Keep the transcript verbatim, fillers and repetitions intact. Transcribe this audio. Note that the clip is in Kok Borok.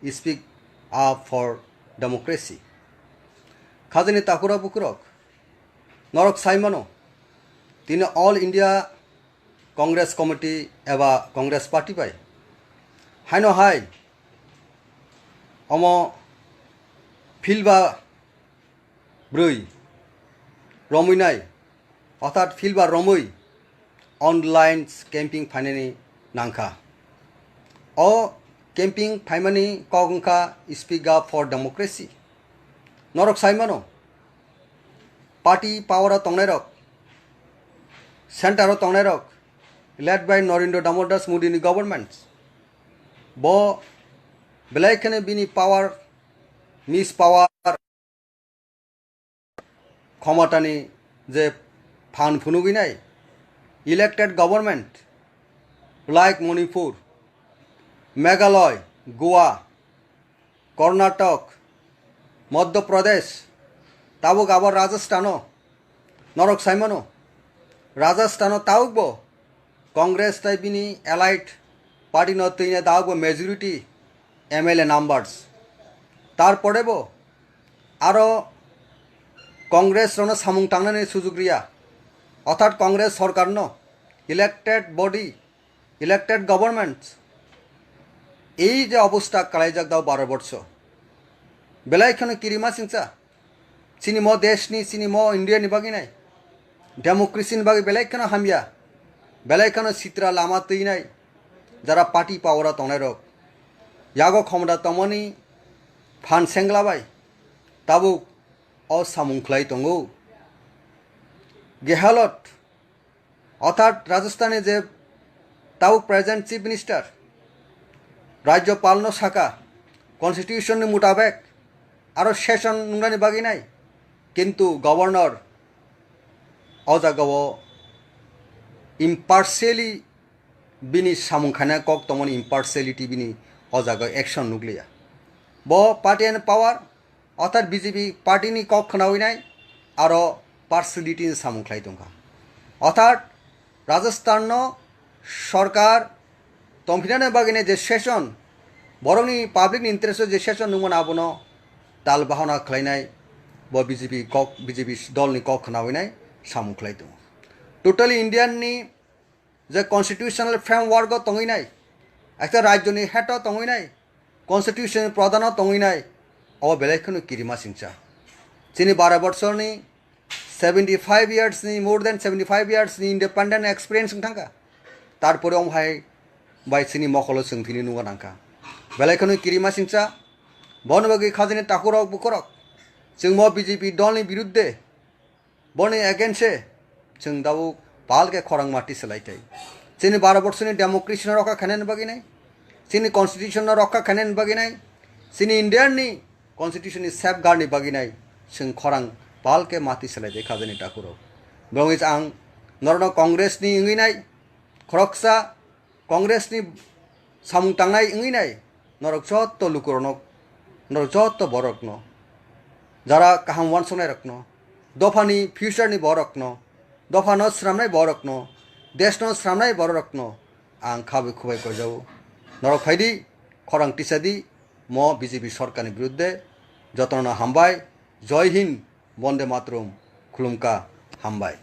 speak up for democracy. Khajani takura bukurok, norok saimano, tini All India Congress Committee eba Congress Party bai haino hai omo philba bwrwi romwi nai, orthat philba romwi online camping phainani nangkha. O camping phaimani kok wngkha Speak Up for Democracy. Norok saimano, party power o tongnairok, center o tongnairok, led by Narendra Damodar Das Modi ni government, bo belai kheno bini power, mispower, khomotani je phan phunugwi nai, elected government like Manipur, Meghalaya, Goa, Karnataka, Madhya Pradesh, tabuk abo Rajasthan o, norok saimano, Rajasthan o tabukbo Congress tai bini allied party no twina tabukbo majority M L A numbers. Tarpore bo aro Congress rokno samung tangnani sujuk riya, orthat Congress sorkarno, elected body, elected government, ei je obostha kalaijak dao baro borso, belai kheno kirima singcha, chini mo deshni, chini mo India ni bagwi nai, democracy ni bagwi belai kheno hamya, belai kheno sitra lama twinai, jara party power o tongnai rok, yago khomda tongmani phan sengla bai tabuk o samung khlai tongo. Gehlot, orthat Rajasthan ni je tabuk present Chief Minister, Rajyapal no saka, constitution ni mutabek aro session nungnani bagwi nai, kintu governor o jagao impartially bini samung khaina kok tongmani, impartiality bini o jagao action nukliya. Bo party and power, orthat B J P party ni kok khnawi nai, aro partiality ni samung khlai tongkha. Orthat Rajasthan no sorkar tongphinani bagwi nai je session, borokni public ni interest o je session nungmano abono tal bahana khlainai, bo B J P kok, B J P dol ni kok khnawi nai samung khlai tongo. Totally Indian ni je constitutional framework o tongwi nai, ekta rajyo ni head o tongwi nai, constitution ni pradhan o tongwi nai, obo belai kheno kirima singcha. Chini baro bochor ni, seventy five years ni, more than seventy five years ni independent experience wng thangkha. Tarpore omo hai bai chini mokolo chwng thini nungna nangkha. Belai kheno kirima singcha, bono bagwi khajani takhurok bukhurok, chwng mo B J P dol ni birudde, boni against e chwng tabuk pal khe khorang mati swlai thai. Chini baro borsoni democracy no rokha khainani bagwi nai, chini constitution no rokha khainani bagwi nai, chini India ni constitution ni safeguard ni bagwi nai chwng khorang pal khe mati swlai thai khajani takhurok. Bongwi ang norokno Congress ni wngwi nai khoroksa Congress ni samung tangnai wngwi nai, norok jotto lukurokno, norok jotto borokno, jara kaham uansuknai rokno, dophani future ni borokno, dophano swnamnai borokno, deshno swnamnai borokno ang khabai khubai koijago. Norok phaidi, khorang tisadi, mo B J P sorkarni birudde. Jotono hambai, Jai Hind, Bonde Mataram, khulumkha, hambai.